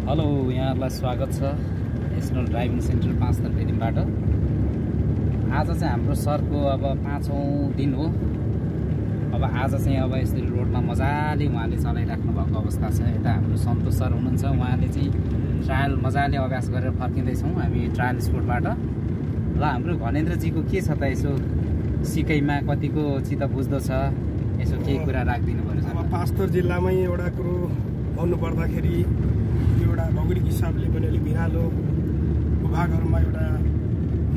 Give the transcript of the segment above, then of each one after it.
Hello, यहाँहरूलाई स्वागत छ नेसनल ड्राइभिङ सेन्टर 5 तारिकबाट। आज चाहिँ हाम्रो सरको अब 5औं दिन हो। अब आज चाहिँ अब यसरी रोडमा मजाले उहाँले चलाइराख्नु भएको अवस्था छ। यता हाम्रो सन्तोष सर हुनुहुन्छ, उहाँले चाहिँ ट्रायल मजाले अभ्यास गरेर फर्किँदैछौँ हामी ट्रायल स्पोर्टबाट। ल हाम्रो घनेन्द्रजीको के छ त, यसो सिकाइमा कतिको चित्त बुझ्दो छ, यसो केही कुरा राखिदिनु पर्यो सर। अब पाँचथर जिल्लामै एउटा कुरो भन्नु पर्दाखेरि एउटा भौगोलिक हिसाबले पनि अलिक भिरालो भूभागहरूमा एउटा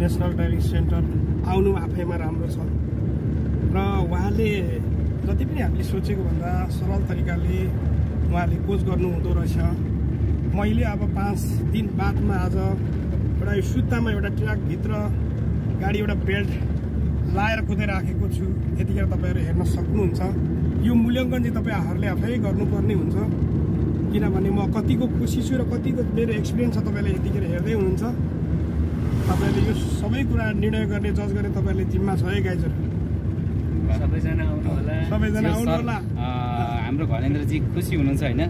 नेसनल ड्राइभिङ सेन्टर आउनु आफैमा राम्रो छ र उहाँले जति पनि हामीले सोचेको भन्दा सरल तरिकाले उहाँले कोच गर्नु हुँदो रहेछ। मैले अब 5 दिन बादमा आज एउटा यो सुत्तामा एउटा ट्र्याकभित्र गाडी एउटा बेल्ट लाएर कुदाइराखेको छु। यतिखेर तपाईँहरू हेर्न सक्नुहुन्छ। यो मूल्याङ्कन चाहिँ तपाईँहरूले आफै गर्नुपर्ने हुन्छ, किनभने म कतिको खुसी छु र कतिको मेरो एक्सपिरियन्स छ तपाईँले यतिखेर हेर्दै हुनुहुन्छ। तपाईँले यो सबै कुरा निर्णय गर्ने, जज गर्ने तपाईँले जिम्मा छ है गाइजहरू। सबैजना आउनु होला। हाम्रो घनेन्द्रजी खुसी हुनुहुन्छ होइन?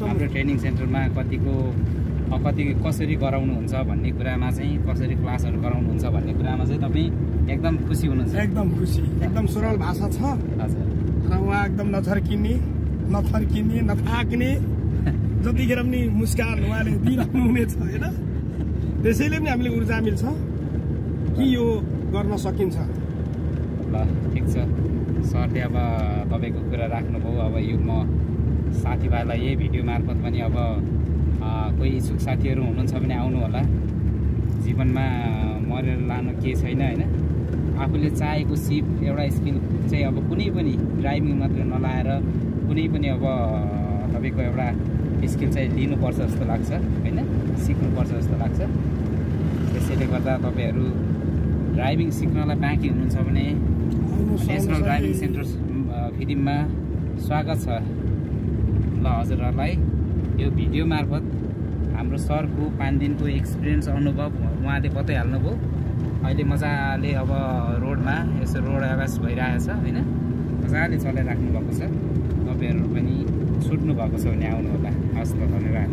हाम्रो ट्रेनिङ सेन्टरमा कति कसरी गराउनुहुन्छ भन्ने कुरामा चाहिँ, कसरी क्लासहरू गराउनुहुन्छ भन्ने कुरामा चाहिँ तपाईँ एकदम खुसी हुनुहुन्छ? एकदम खुसी, एकदम सरल भाषा छ। हजुर। र उहाँ एकदम नथर्किने, नथाक्ने, जतिखेर पनि मुस्कान उहाँले दिइरहनु हुनेछ होइन। त्यसैले पनि हामीले ऊर्जा मिल्छ कि यो गर्न सकिन्छ। ल ठिक छ सरले अब तपाईँको कुरा राख्नुभयो। अब यो म साथीभाइलाई यही भिडियो मार्फत पनि अब कोही इच्छुक साथीहरू हुनुहुन्छ भने आउनु होला। जीवनमा मरेर लानु केही छैन होइन। आफूले चाहेको सिप एउटा स्किल चाहिँ अब कुनै पनि ड्राइभिङ मात्र नलाएर कुनै पनि अब तपाईँको एउटा स्किल चाहिँ लिनुपर्छ जस्तो लाग्छ होइन, सिक्नुपर्छ जस्तो लाग्छ। त्यसैले गर्दा तपाईँहरू ड्राइभिङ सिक्नलाई बाँकी हुनुहुन्छ भने नेसनल ड्राइभिङ सेन्टर फिल्ममा स्वागत छ। ल हजुरहरूलाई यो भिडियो मार्फत हाम्रो सरको 5 दिनको एक्सपिरियन्स अनुभव उहाँले बताइहाल्नुभयो। अहिले मजाले अब रोडमा यसो रोड अभ्यास भइरहेछ होइन, मजाले चलाइराख्नु भएको छ। तपाईँहरू पनि छुट्नु भएको छ भने आउनु होला। हस् त, धन्यवाद।